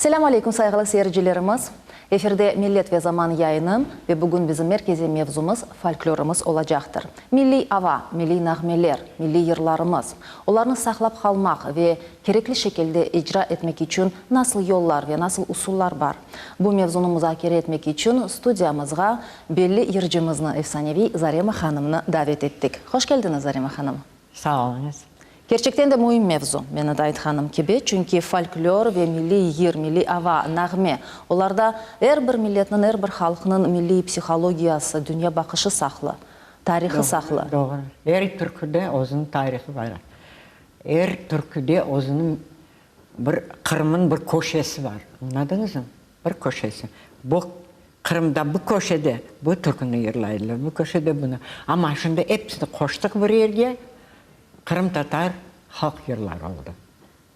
Selâm aleyküm, sayğılı seyircilerimiz! Efirde Millet ve Zaman yayını ve bugün bizim merkeziy mevzumız folklorımız olacaqtır. Milliy ava, milliy nağmeler, milliy yırlarımız, olarnı saqlap qalmaq ve kerekli şekilde icra etmek içün nasıl yollar ve nasıl usullar bar? Bu mevzunı muzakere etmek içün studiyamızğa belli yırcımıznı, efsaneviy Zarema hanımnı davet ettik. Hoş keldiñiz, Zarema hanım! Sağ oluñız. Kerçekten de müim mevzu, meni de aytqanım kibi, çünki folklor ve milliy yır, milliy ava, nağme, olarda er bir milletniñ, er bir halqnıñ milliy psihologiyası, dünyabaqışı saqlı, tarihı saqlı. Doğru. Er türküde özüniñ tarihı bar. Er türküde özüniñ bir Qırım'ın bir köşesi bar. Añladıñızmı? Bir köşesi. Bu Qırımda bu köşede bu türküni yırlaydılar, bu köşede bunı. Amma şimdi episini qoştıq bir yerge, qırımtatar halq yırları oldı.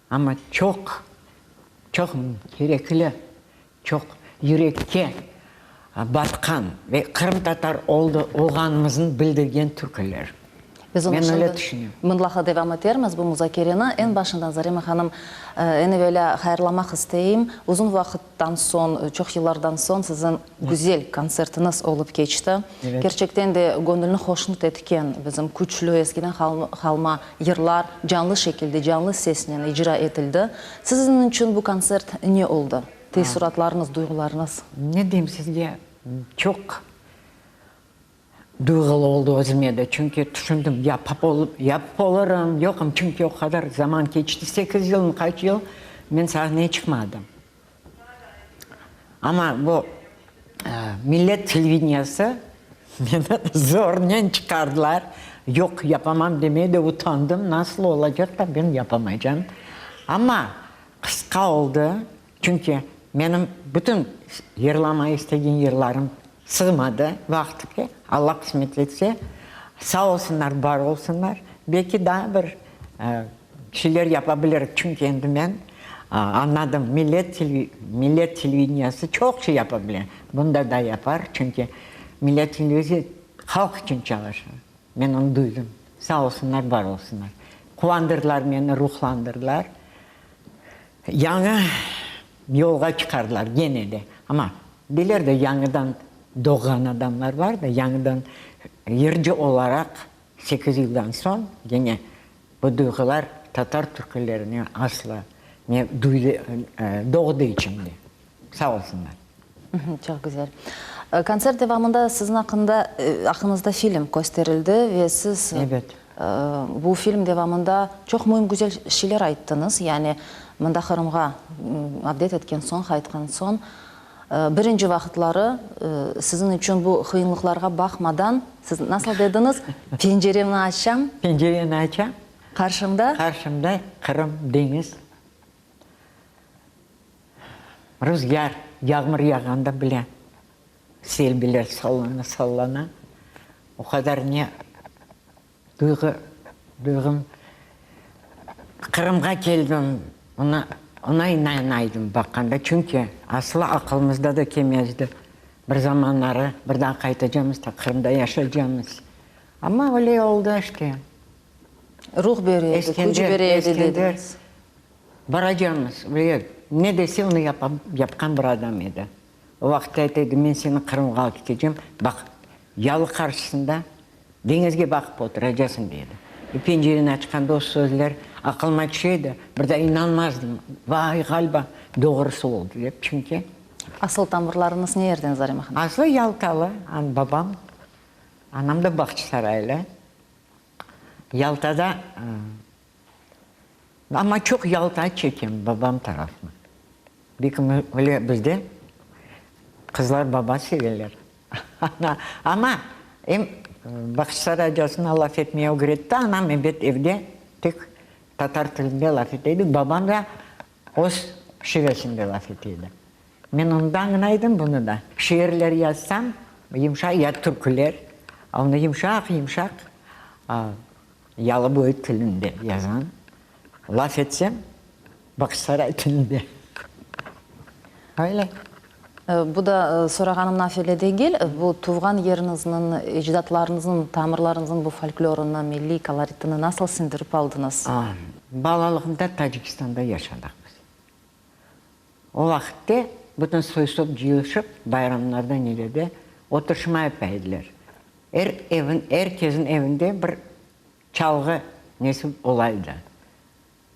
Amma çoq, çoq kerekli, çoq yürekke batqan ve qırımtatar oldı, olğanımıznı bildirgen türküler. Biz onı Men öyle şimdi tüşünem. mıtlaqa devam etermiz, bu muzakereni. Eñ başından, Zarema hanım, eñ evelâ hayırlamaq isteyim. Uzun vaqıttan soñ, çoq yıllardan soñ siziñ güzel kontsertiñiz olıp keçti. Evet. Kerçekten de göñülni hoşnut etken bizim küçlü, eskiden qalma yırlar canlı şekilde, canlı sesnen icra etildi. Siziñ içün bu kontsert ne oldı? Teessuratlarıñız, duyğularıñız? Ne deyim sizge, çoq Duyğulı oldı özüme de, çünki tüşündim, yapıp yapıp olurım, yoqım, çünki o qadar zaman keçti, sekiz yılmı, qaç yıl men sahneye çıqmadım. Amma bu Millet televideniyesi meni zornen çıqardılar. Yoq, yapamam demeye de utandım, nasıl olacaq da ben yapamaycam. Amma qısqa oldı, Çünki menim bütün yırlama istegen yırlarım sığmadı vaqıtke, Alla qısmet etse, sağ olsunlar, bar olsunlar, belki daa bir şeyler yapa bilirik, çünki endi men añladım, millet millet televideniyesi çoq şey yapa bile, bunda da yapar, çünki millet televiziyası halq içün çalışa, men onı duydım, sağ olsunlar, bar olsunlar, quvandırdılar meni, ruhlandırdılar. Yañı yolğa çıqardılar gene de. Amma deyler de, yañıdan doğğan adamlar bar da, yañıdan yırcı olaraq sekiz yıldan soñ gene bu duyğular tatar türkülerine asla ne duydı, doğdı içimde. Sağ olsunlar. Çoq güzel. Kontsert devamında siziñ aqqında, aqqıñızda film kösterildi ve siz Evet. bu film devamında çoq müim güzel şeyler ayttıñız. Yani mında Qırımğa avdet etken soñ, qaytqan soñ, birinci vaqıtları siziñ içün bu qıyınlıqlarğa baqmadan, siz nasıl dediñiz, penceremni açam. Pencereni açam. Qarşımda. Qarşımda Qırım, deñiz. Ruzgâr, yağmur yağğanda bile selbiler sallana-sallana, o qadar ne duyğu, duyğum. Qırımğa keldim, ona, ona inanaydım baqqanda, çünki asla aqılımızda da kelmezdi, bir zamanları bir daa qaytacamız da Qırımda yaşaycamız. Amma öyle oldı işte. Ruh bere edi, küç bere edi dediñiz. Baracamız, öyle ne dese onı yapa, yapqan bir adam edi. O vaqıtta ayta edi, men seni Qırımğa alıp ketecem, baq, yalı qarşısında deñizge baqıp oturacasıñ, dey edi. E, pencereni açqanda o sözler aqılıma tüşe edi, bir daa inanmazdım, vay, ğaliba, doğrusı oldı dep, çünki. Asıl tamırlarıñız ne yerden, Zarema hanım? Aslı Yaltalı, babam, anam da Bağçasaraylı. Yaltada. Amma çoq Yalta çekem, babam tarafnı. Belki öyle bizde qızlar baba seveler. Amma em Bağçasaraydasına laf etmeye ögretti anam, ebet, evde tek tatar tilinde laf ete edik, babam da öz şivesinde laf ete edi. Men onı da añlaydım, bunı da. Şiirler yazsam, yımşaq, ya türküler, onı yımşaq-yımşaq Yalıboyu tilinde yazam. Laf etsem, Bağçasaray tilinde. Öyle. Bu da sorağanım nafile degil. Bu tuvğan yeriñizniñ, ecdatlarıñıznıñ, tamırlarıñıznıñ bu folklorını, milliy koloritini nasıl siñdirip aldıñız? Balalığımda Tacikistanda yaşadıq biz. O vaqıtte bütün soy-sop cıyılışıp, bayramlarda, nelerde oturışma yapa ediler. Er evin, er kezin evinde bir çalğı nesi ola edi.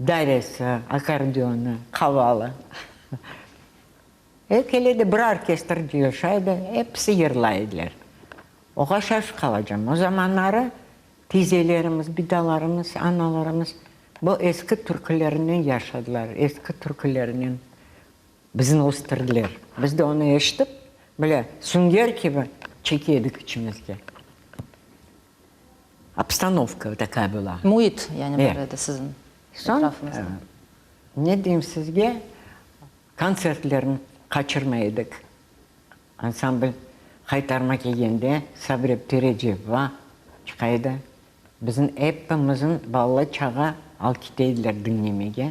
Dairesi, akkordeonı, qavalı. E, kele de bir orkestr cıyılışa edi, episi yırlay ediler. Oğa şaşıp qalacam. O zamanları tiyzelerimiz, bidalarımız, analarımız bu eski türkülerinen yaşadılar, eski türkülerinen bizni östürdiler. Biz de onı eşitip, böyle sünger kibi çeke edik içimizge. Obstanovka takaya была. Müit, yani bar edi siziñ etrafıñızda. Soñ, ne deyim sizge, kontsertlerni qaçırmay edik. Ansambl Haytarma kelgende Sabri Terecepova çıqa edi. Bizim epimizin bala-çağa alıp kete ediler diñlemege,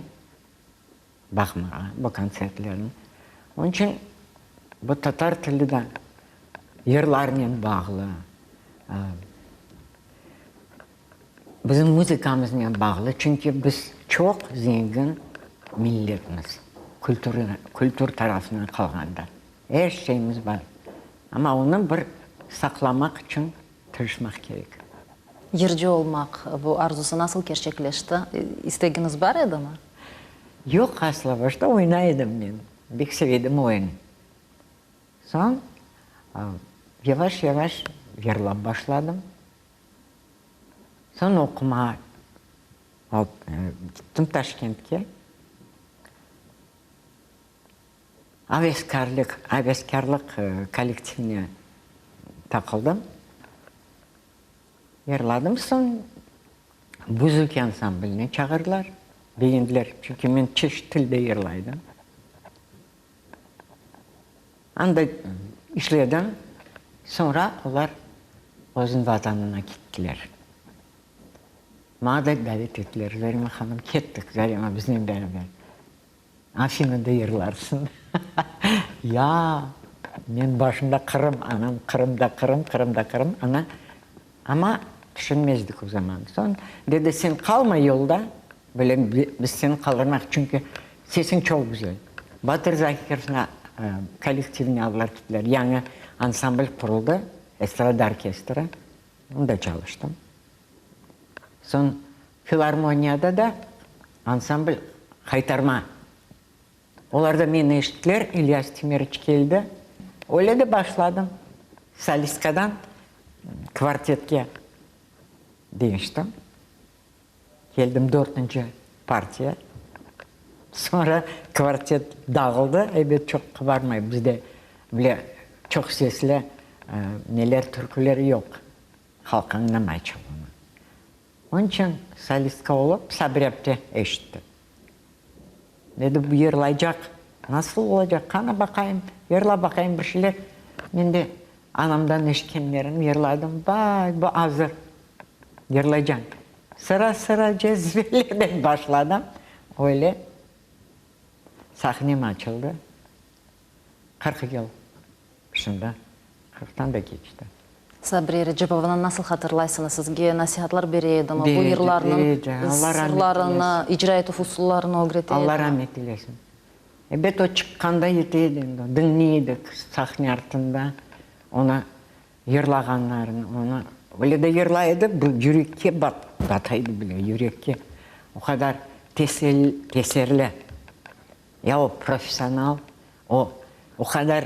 baqmağa bu kontsertlerni. Onıñ içün bu tatar tili de yırlarnen bağlı, bizim muzıkamıznen bağlı, çünki biz çoq zengin milletmiz, kültür tarafından qalğanda. Er şeyimiz bar, amma onı bir saqlamaq içün tırışmaq kerek. Yırcı olmaq, bu arzusı nasıl kerçekleşti? İstegiñiz bar edimi? Yoq, asla. Başta oynay edim men. Bek seve edim oyun. Soñ yavaş-yavaş yırlap başladım. Soñ oqumağa gittim Taşkentke. Aveskârlıq, aveskârlıq kollektivine taqıldım. Yırladım. Soñ Buzuki ansambline çağırdılar, begendiler, çünki men çeşit tilde yırlaydım. Anda işledim. Soñra olar özüniñ vatanına kettiler. Maña da davet ettiler, Zarema hanım, kettik, Zarema biznen beraber. Afinada yırlarsıñ. Ya, men başımda Qırım, anam, Qırımda Qırım, Qırımda Qırım, ana. Amma tüşünmezdik o zaman. Soñ dedi, sen qalma yolda, böyle biz seni qaldırmaq, çünki sesiñ çoq güzel. Batır Zahirovnı kollektivine aldılar kettiler. Yañı ansambl quruldı, estrada orkestri. Onda çalıştım. Soñ filarmoniyada da ansambl Haytarma. Olar da meni eşittiler, İlyas Temirov keldi. Öyle de başladım. Solistkadan kvartetke deñiştim. Keldim dörtünci partiya. Soñra kvartet dağıldı. Ebet, çoqqa barmay, bizde bile çoq sesli neler, türküler yoq. Halq añlamay çoq onı. Onıñ içün solistka olıp Sabri apte eşitti. Dedi, bu yırlaycaq, nasıl olacaq, qana baqayım, yırla baqayım bir şeyler. Men de anamdan eşitkenlerimni yırladım. Vay, bu azır, yırlaycam. Sıra-sıra cezvelerden başladım. Öyle sahnem açıldı. 40 yıl şimdi, qırqtan da keçti. Sabriye Recepovanı nasıl hatırlaysıñız? Sizge nasihatlar bere edimi? Bu yırlarnıñ sırlarını, icra etüv usullarını ögrete edimi? Allah rahmet eylesin. Ebet, o çıqqanda yete edi endi, diñley edik sahne artında onı yırlağanlarını, onı öyle de yırlay edi, bu yürekke bata edi bile, yürekke. O qadar teserli. Ya o professional, o o qadar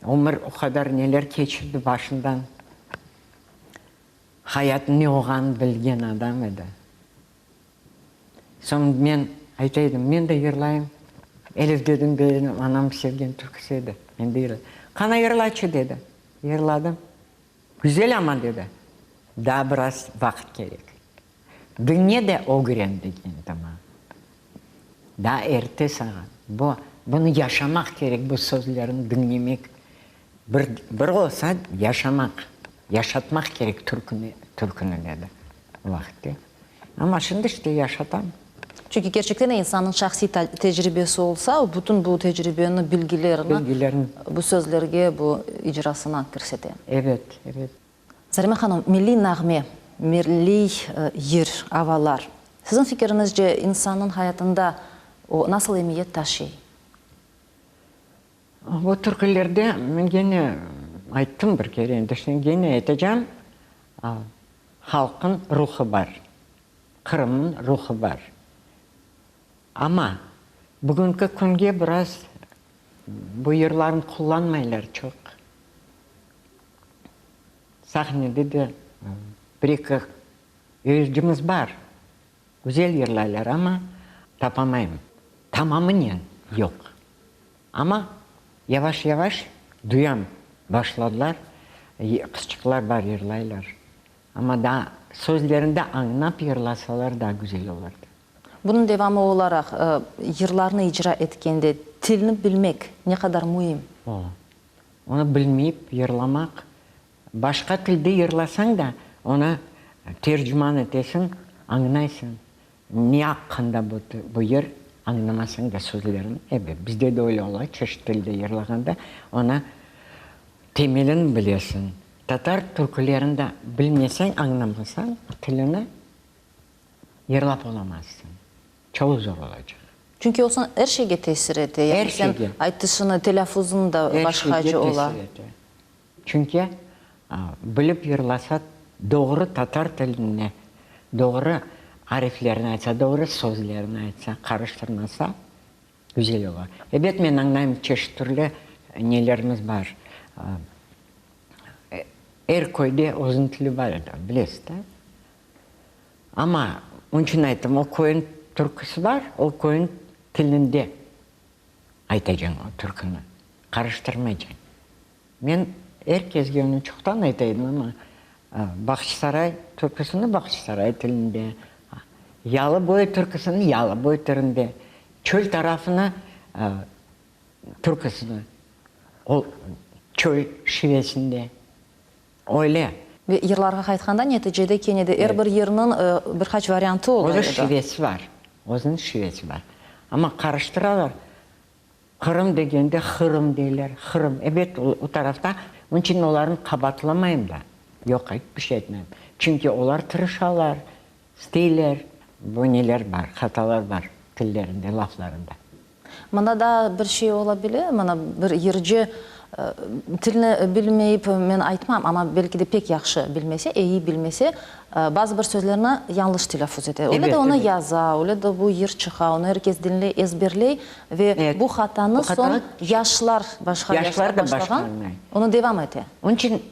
ömür, o qadar neler keçirdi başından, hayatnıñ ne olğanını bilgen adam edi. Soñ men ayta edim, men de yırlayım. Elif dedim, benim anam sevgen türküsi edi, men de yırlayım. Qana yırlaçı, dedi. Yırladım. Güzel amma, dedi, daa biraz vaqıt kerek. Diñe de ögren, degen edi maña. Daa erte saña. Bu, bunı yaşamaq kerek, bu sözlerni diñlemek. Bir, bir olsa yaşamaq, yaşatmaq kerek türküni, türküni, dedi o vaqıtte. Amma şimdi işte yaşatam. Çünki kerçekten de insannıñ şahsiy tecribesi olsa, o bütün bu tecribeni, bilgilerini, Bilgilerini. bu sözlerge, bu icrasına kirsete. Evet, evet. Zarema hanım, milliy nağme, milliy yır, avalar, siziñ fikiriñizce, insannıñ hayatında o nasıl emiyet taşıy? Bu türkülerde men gene ayttım bir kere, endi şimdi gene aytacam, halqnıñ ruhı bar, Qırımnıñ ruhı bar. Amma bugünki künge biraz bu yırlarnı qullanmaylar çoq. Sahnede de bir-eki yırcımız bar, güzel yırlaylar, amma tapamayım. Tamamınen yoq. Amma yavaş-yavaş duyam, başladılar, qızçıqlar bar yırlaylar. Amma daa sözlerini de añlap yırlasalar daa güzel olurdı. Bunıñ devamı olaraq, yırlarnı icra etkende tilni bilmek ne qadar müim? O, onı bilmeyip yırlamaq, başqa tilde yırlasañ da, onı tercüman etesiñ, añlaysıñ. Ne aqqında bu yır, añlamasañ da sözlerini, ebet, bizde de öyle ola, çeşit tilde yırlağanda, onı temelini bilesiñ. Tatar türkülerini de bilmeseñ, añlamasañ tilini, Yırlap olamazsıñ. Çoq zor olacaq. Çünki o soñ er şeyge tesir ete. Er Yani sen şeyge. aytışını, telâffuzıñ da Er başqaca şeyge ola. tesir ete. Çünki bilip yırlasa, doğru tatar tiline, doğru ariflerni aytsa, doğru sözlerni aytsa, qarıştırmasa, güzel ola. Ebet, men añlayım, çeşit türlü nelerimiz bar. Er köyde özüniñ tili bar edi, bilesiz da. Amma, onıñ içün ayttım, o köyün türküsi bar, o köyün tilinde aytacañ o türküni, qarıştırmaycañ. Men er kesge onı çoqtan ayta edim, amma Bağçasaray türküsini Bağçasaray tilinde, Yalıboyu türküsini Yalıboyu tilinde, çöl tarafını türküsini o çöl şivesinde. Öyle. Ve yırlarğa qaytqanda, neticede kene de er bir yırnıñ bir qaç variantı ola edi. Özüniñ şivesi bar. Özüniñ şivesi bar. Amma qarıştıralar. Qırım degende Hırım deyler. Hırım. Ebet, o tarafta. Onıñ içün olarnı qabaatlamayım da. Yoq, iç bir şey aytmayım. Çünki olar tırışalar, isteyler. Bu neler bar, hatalar bar tillerinde, laflarında. Mında daa bir şey ola bile, mına bir yırcı tilni bilmeyip, men aytmam, amma belki de pek yahşı bilmese, eyi bilmese, bazı bir sözlerni yañlış telâffuz ete. Öyle de onı yaza, öyle de bu yır çıqa, onı er kes diñley, ezberley ve bu hatanı soñ yaşlar, başqa yaşlar başlağan, onı devam ete. Onıñ içün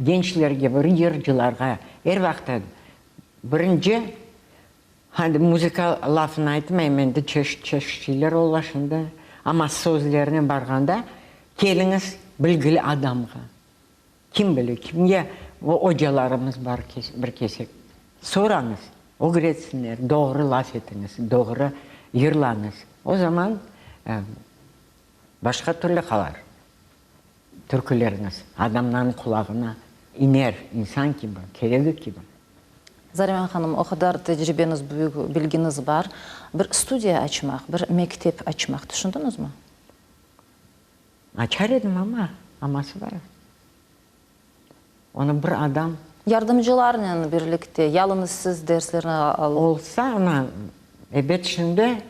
gençlerge, bir yırcılarğa er vaqıt birinci Hadi, muzıka lafını aytmayım, endi çeşit-çeşit şeyler ola şimdi, amma sözlerine barğanda, keliñiz bilgili adamğa. Kim bile, kimge, o ocalarımız bar bir kesek, sorañız, ögretsinler, doğru laf etiñiz, doğru yırlañız. O zaman başqa türlü qalar. Türküleriñiz adamlarnıñ qulağına iner, insan kibi, keregi kibi. Zarema hanım, o qadar tecribeñiz büyük, bilgiñiz bar. Bir studiya açmaq, bir mektep açmaq tüşündiñizmi? Açar edim, amma aması bar. Onı bir adam. Yardımcılarnen birlikte, yalıñız siz derslerni alıp. Olsa, ana, ebet, şimdi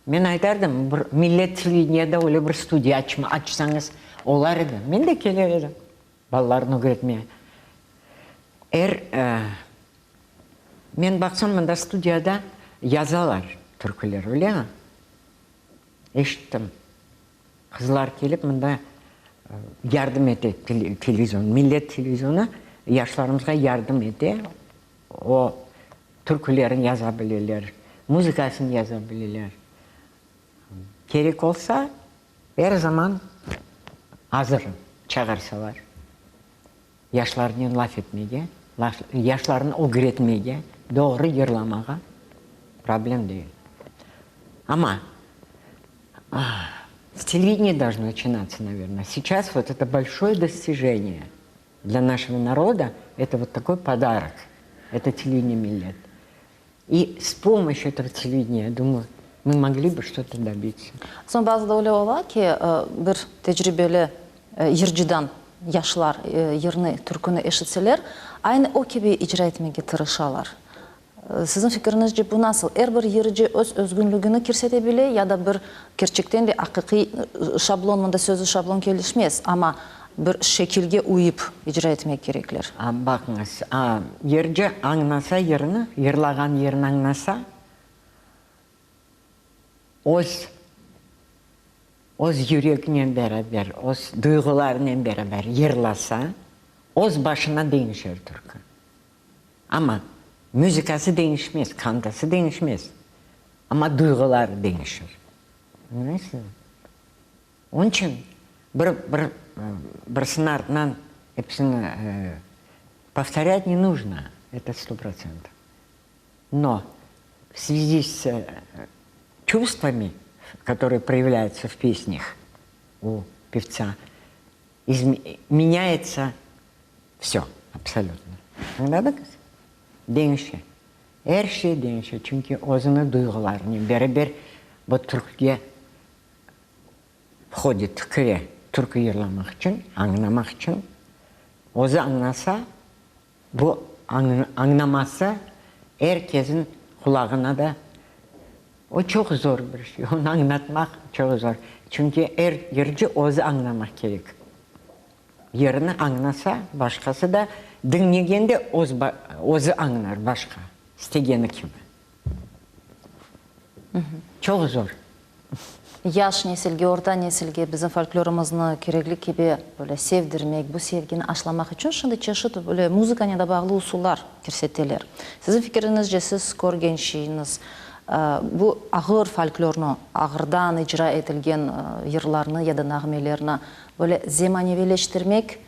Men aytardım, bir Millet televideniyada öyle bir studiya açma, açsañız olar edi. Men de keler edim balalarnı ögretmeye. Er, men baqsam, mında studiyada yazalar türküler, öylemi? Eşittim. Qızlar kelip mında yardım ete televizion, Millet televizionı yaşlarımızğa yardım ete. O Türkülerini yaza bileler, muzıkasını yaza bileler. Kerek olsa, er zaman azırım, çağırsalar. Yaşlarnen laf etmege, yaşlarnı ögretmege, doğru yırlamağa problem degil. Amma s televideniya должно начинаться, наверное. Сейчас вот это большое достижение. Для нашего народа это вот такой подарок, это телевидение Millet. И с помощью этого телевидения, я думаю, мы могли бы что-то добиться. Soñ bazıda öyle ola ki, bir tecribeli yırcıdan yaşlar yırnı, türküni eşitseler, aynı o kibi icra etmege tırışalar. Siziñ fikiriñizce bu nasıl, er bir yırcı öz özgünligini kirsete bile ya da bir kerçekten de aqiqiy şablon, mında sözü şablon kelişmez, amma bir şekilge uyıp icra etmek kerekler? Baqıñız, yırcı añlasa yırnı, yırlağan yırnı añlasa, öz öz yüreginen beraber, öz duyğularınen beraber yırlasa, öz başına deñişer türkü. Amma muzıkası deñişmez, kantası deñişmez, amma duyğuları deñişir. Añlaysızmı? Onıñ içün bir, bir, birisiniñ artınan episini povtorât ne nujno, eto sto protsentov. No v svyazi s çuvstvami, kotorıye proyavlâyutsa v pesnyah u pevtsa, menâyetsa vsö absolütno. Añladıñız? Deñişe. Er şey deñişe, çünki özüniñ duyğularınen beraber bu türküge vhodit, kire, türkü yırlamaq içün, añlamaq içün. Özü añlasa, Bu añlaması er kesin qulağına da, o çoq zor bir şey, onı añlatmaq çoq zor. Çünki er yırcı özü añlamaq kerek. Yırnı añlasa, başqası da diñlegende özü añlar başqa, istegeni kibi. Çoq zor. Yaş nesilge, orta nesilge bizim folklorımıznı kerekli kibi böyle sevdirmek, bu sevgini aşlamaq içün şimdi çeşit böyle muzıkanen da bağlı usullar kirseteler. Siziñ fikiriñizce, siz körgen şeyiñiz, bu ağır folklornı, ağırdan icra etilgen yırlarnı ya da nağmelerni böyle zemaneviyleştirmek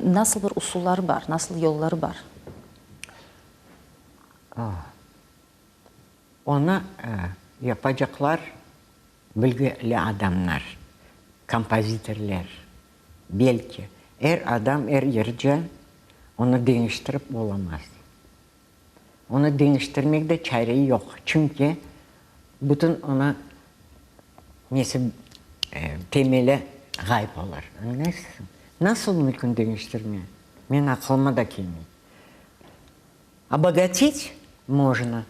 nasıl bir usulları bar, nasıl yolları bar? Onı yapacaqlar bilgili adamlar, kompozitorler. Belki, er adam, er yırcı onı deñiştirip olamaz. Onı deñiştirmek de çare yoq, çünki bütün onı nesi, temeli ğayıp olur. Añlaysızmı? Nasıl mümkün deñiştirme? Men aqılıma da kelmey. Obogatить можно,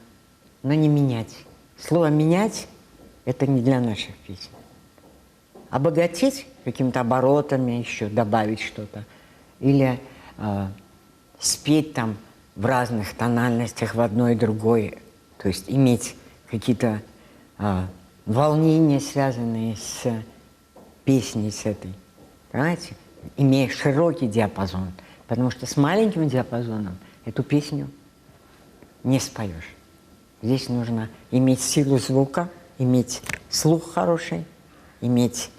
но не менять. Слово менять это не для наших песен. Обогатить какими-то оборотами еще, добавить что-то. Или э, спеть там в разных тональностях, в одной и другой. То есть иметь какие-то э, волнения, связанные с песней с этой. Понимаете? Имея широкий диапазон. Потому что с маленьким диапазоном эту песню не споешь. Здесь нужно иметь силу звука, иметь слух хороший, иметь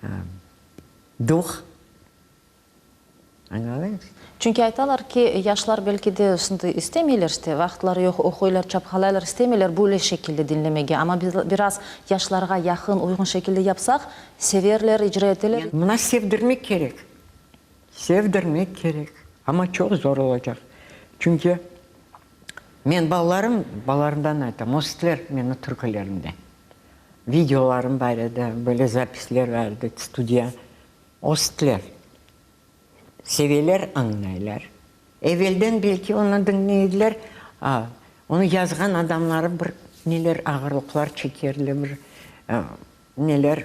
э, дух. Añladıñız? Çünki aytalar ki, yaşlar belki de şimdi istemeyler, işte, vaqıtları yoq, oquylar, çapqalaylar, istemeyler böyle şekilde diñlemege. Amma biz biraz yaşlarğa yaqın, uyğun şekilde yapsaq, severler, icra eteler. Mına sevdirmek kerek. Sevdirmek kerek. Amma çoq zor olacaq. Çünki men balalarım, balalarımdan aytam, östüler meni türkülerimde. Videolarım bar edi, böyle zapisler bar edi, studiya. Östüler. Seveler, añlaylar. Evelden belki onı diñley ediler, onı yazğan adamları bir neler ağırlıqlar çekerler, bir neler,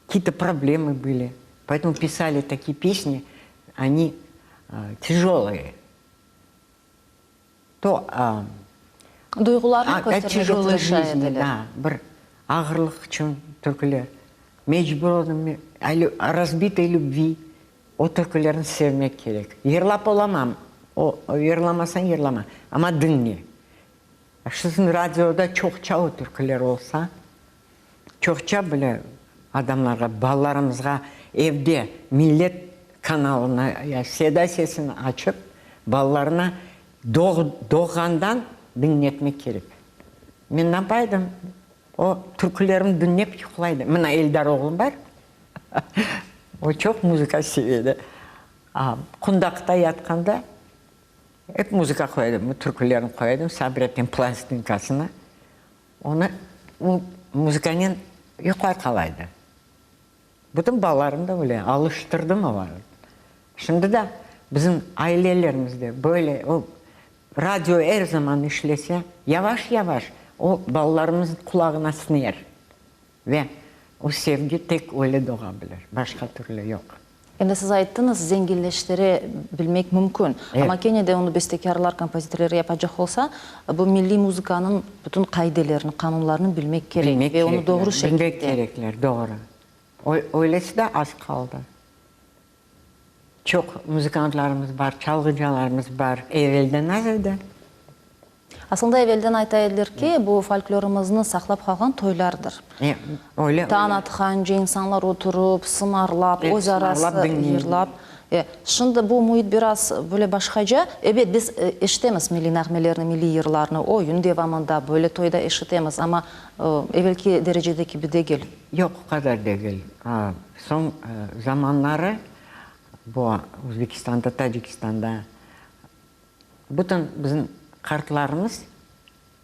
kakiy-to problemı были. Poetomu pisali takiye pesni, oni tyajolıye. To, Duyğularını köstermege tırışa ediler. Da, bir ağırlıq içün türküler. Mecbur oldım, o razbitoy lübvi, o türkülerni sevmek kerek. Yırlap olamam, o, yırlamasañ yırlama, amma diñle. Siziñ radioda çoqça o türküler olsa, Çoqça bile adamlarğa, balalarımızğa evde Millet kanalını ya Seda sesini açıp, balalarına doğğandan diñletmek kerek. Men napaydım, o türkülerimni diñlep yuqlaydı. Mına Eldar oğlum bar, o çoq muzıka sevedi. Qundaqta yatqanda ep muzıka qoya edim, türkülerini qoya edim, Sabretniñ plastinkasını. Onı o muzıkanen yuqlay qala edi. Bütün balalarım da öyle, alıştırdım olarnı. Şimdi de bizim ailelerimizde böyle o. Radio er zaman işlese, yavaş-yavaş o balalarımıznıñ qulağına siñer ve o sevgi tek öyle doğa bilir, başqa türlü yoq. Endi siz ayttıñız, zenginleştire bilmek mümkün. Amma kene de onı bestekârlar, kompozitorlar yapacaq olsa, bu milliy muzıkanıñ bütün qaidelerini, qanunlarını bilmek kerek ve onı doğru şekilde. Bilmek kerekler, doğru. Öylesi de az qaldı. Çoq muzıkantlarımız bar, çalğıcalarımız bar. Evelden az edi. Aslında evelden ayta ediler ki, bu folklorımıznı saqlap qalğan toylardır. Öyle, öyle. Tañ atqance insanlar oturıp, sımarlap, öz arası yırlap. Şimdi bu müit biraz böyle başqaca. Ebet, biz eşitemiz milliy nağmelerni, milliy yırlarnı oyun devamında, böyle toyda eşitemiz, amma evelki derecede kibi degil. Yoq, o qadar degil. Soñ zamanları bu Özbekistanda, Tacikistanda bütün bizim qartlarımız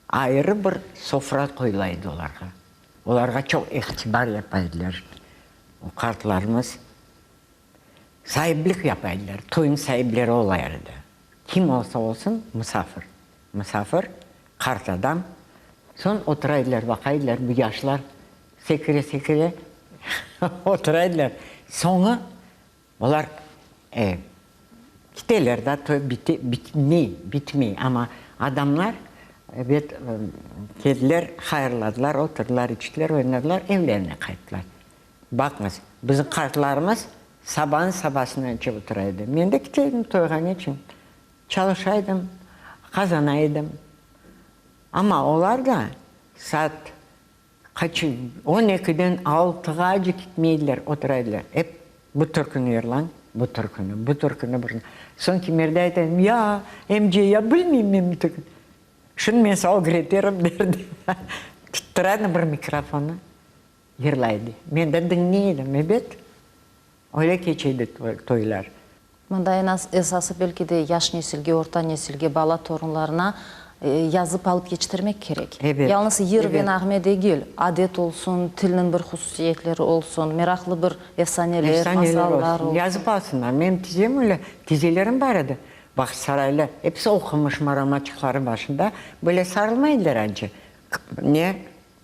ayrı bir sofra qoyula edi olarğa. Olarğa çoq ihtibar yapa ediler. O qartlarımız saiplik yapa ediler, toyun saipleri ola edi. Kim olsa olsun, musafir. Musafir, qart adam. Soñ otura ediler, baqa ediler, bu yaşlar sekire-sekire otura ediler. Soñu olar e, kiteler da, toy bite, bitmey, bitmey. Amma adamlar, ebet, keldiler, hayırladılar, oturdılar, içtiler, oynadılar, evlerine qayttılar. Baqıñız, bizim qartlarımız sabanıñ sabasınace otura edi. Men de kite edim toyğa, neçün? Çalışa edim, qazana edim. Amma olar da saat qaç, on ekiden altığace kitmeydiler, otura ediler. Ep bu türküni yırlañ, bu türküni, bu türküni, bu. Soñ kimerde ayta edim, ya, emce, ya, bilmeyim men bu türküni. Şunı men saña ögreterim, derdi. Tuttura edi bir mikrofonnı, yırlay edi. Men de diñley edim, ebet. Öyle keçe edi toylar. Mında eñ az esası belki de yaş nesilge, orta nesilge, bala torunlarına yazıp alıp yetiştirmek kerek. Ebet. Yalnız yır ve nağme degil, adet olsun, tilniñ bir hususiyetleri olsun, meraqlı bir efsaneler, Efsaneler masallar olsun. olsun. Yazıp alsınlar. Menim tizem öyle, tizelerim bar edi. Bağçasaraylı, episi oqumış maramaçıqları başında, böyle sarılmay ediler anca. Ne,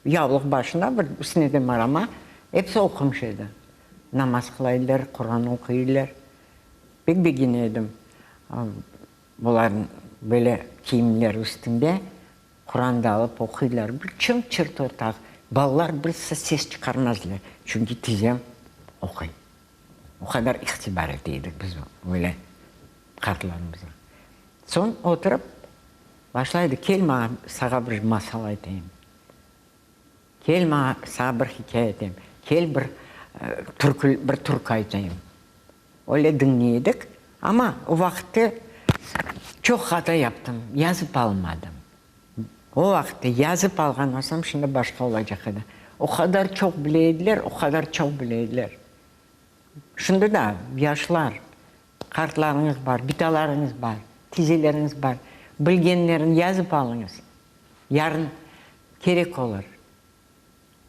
yavluq başında bir üstüne de marama, episi oqumış edi. Namaz qıla ediler, Quran oquy ediler. Pek begene edim. Olarnıñ böyle kiyimleri üstünde Quran da alıp oquylar. Bir çım-çırt ortaq. Balalar bir ses çıqarmazlar, çünki tizem oquy. O qadar ihtibar ete edik biz öyle qartlarımızğa. Soñ oturıp başlay edik, kel maña, sağa bir masal aytayım. Kel maña, saña bir hikâye aytayım, kel bir türkü, bir türkü aytayım. Öyle diñley edik, amma o vaqıtte çoq hata yaptım, yazıp almadım. O vaqıtte yazıp alğan olsam, şimdi başqa olacaq edi. O qadar çoq bile ediler, o qadar çoq bile ediler. Şimdi da yaşlar, qartlarıñız bar, bitalarıñız bar, tizeleriñiz bar, bilgenlerini yazıp alıñız. Yarın kerek olur.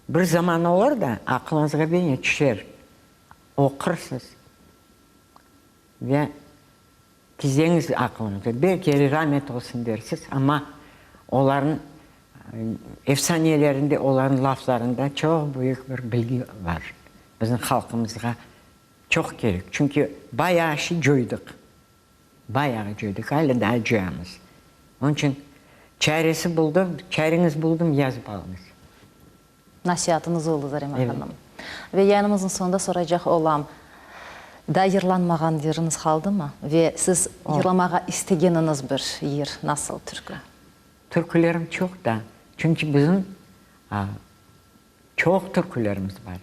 Bir zaman olur da, aqlıñızğa bene tüşer, oqursız ve tizeñiz aqlıñızda, belki ramet olsun dersiz, amma olarnıñ efsanelerinde, olarnıñ laflarında çoq büyük bir bilgi bar. Bizim halqımızğa çoq kerek, çünki bayağı şey coydıq. Bayağı coydıq, alâ daa coyamız. Onıñ içün çaresi buldım, çareñiz buldım, yazıp alıñız. Nasiatıñız oldı, Zarema hanım. Ve yayınımıznıñ soñunda soraycaq olam, daa yırlanmağan yırıñız qaldımı? Ve siz yırlamağa istegeniñiz bir yır nasıl türkü? Türkülerim çoq da, çünki bizim çoq türkülerimiz bar.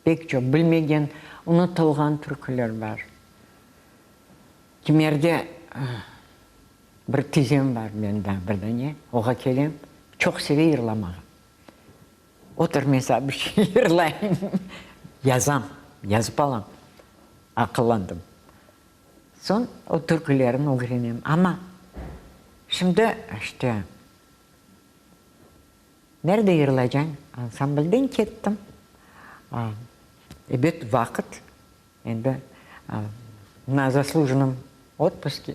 Pek çoq bilmegen, unutılğan türküler bar. Kimerde bir tizem bar mende, bir dane, oğa kelem, çoq seve yırlamağa. Otur, men saña bir şey yırlayım. Yazam, yazıp alam. Aqıllandım. Soñ o türkülerni ögrenem. Amma şimdi, işte, Nerede yırlaycañ? Ansamblden kettim. Ebet, vaqıt endi na zaslujennom otpuske.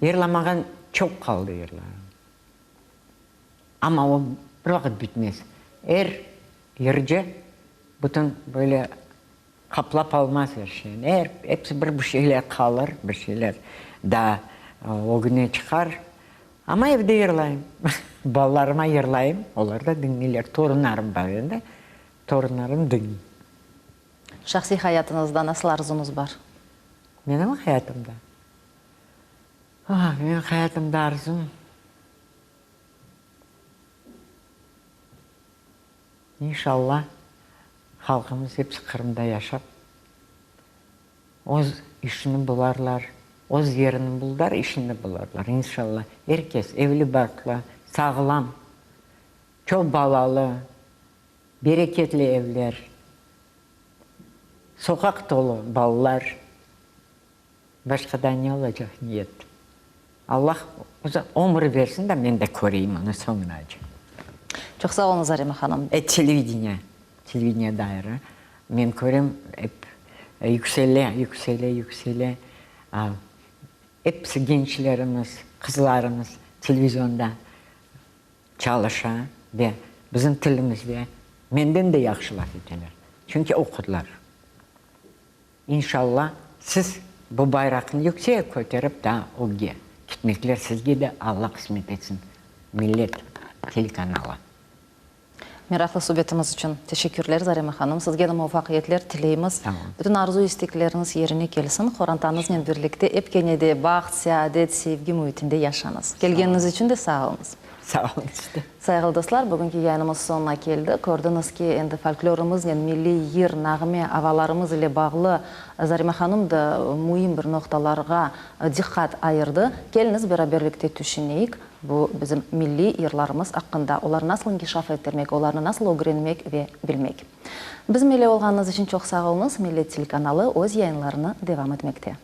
Yırlamağan. Çoq qaldı yırlarım. Amma o bir vaqıt bitmez. Er yırcı bütün böyle qaplap almaz er şeyni. Er, episi bir bir şeyler qalır, bir şeyler daa ögüne çıqar. Amma evde yırlayım. Balalarıma yırlayım, olar da diñleyler. Torunlarım bar endi, torunlarım diñley. Şahsiy hayatıñızda nasıl arzuñız bar? Menim hayatımda? Ah, menim hayatımda arzum, inşallah, halqımız episi Qırımda yaşap, öz işini bularlar, öz yerini bullar, işini bularlar, inşallah. Er kes evli-barqlı, sağlam, çoq balalı, bereketli evler, soqaq tolu balalar. Başqa da ne olacaq niyet. Allah uzun ömür bersin de men de köreyim onı soñunace. Çoq sağ oluñ Zarema hanım. E, televideniye, televideniye da ayrı. Men körem, ep yüksele, yüksele, yüksele. Episi gençlerimiz, qızlarımız televizionda çalışa ve bizim tilimizde menden de yahşı laf eteler. Çünki oqudılar. İnşalla, siz bu bayraqnı yükseğe köterip daa ögge ketmekler sizge de Alla qısmet etsin, Millet telekanalı. Meraqlı subetimiz içün teşekkürler, Zarema hanım. Sizge de muvafaqiyetler tileymiz. Sağ olun. Bütün arzu-istekleriñiz yerine kelsin. Qorantañıznen birlikte ep kene de baht, seadet, sevgi müitinde yaşañız. Kelgeniñiz içün de sağ oluñız. Sağ olun siz de. Sayğılı dostlar, bugünki yayınımız soñuna keldi. Kördiñiz ki, endi folklorımıznen, milliy yır, nağme, avalarımız ile bağlı Zarema hanım da müim bir noqtalarğa diqqat ayırdı. Keliñiz, beraberlikte tüşüneyik bu bizim milliy yırlarımız aqqında, olarnı nasıl inkişaf ettirmek, olarnı nasıl ögrenmek ve bilmek. Bizim ile olğanıñız içün çoq sağ oluñız. Millet telekanalı öz yayınlarını devam etmekte.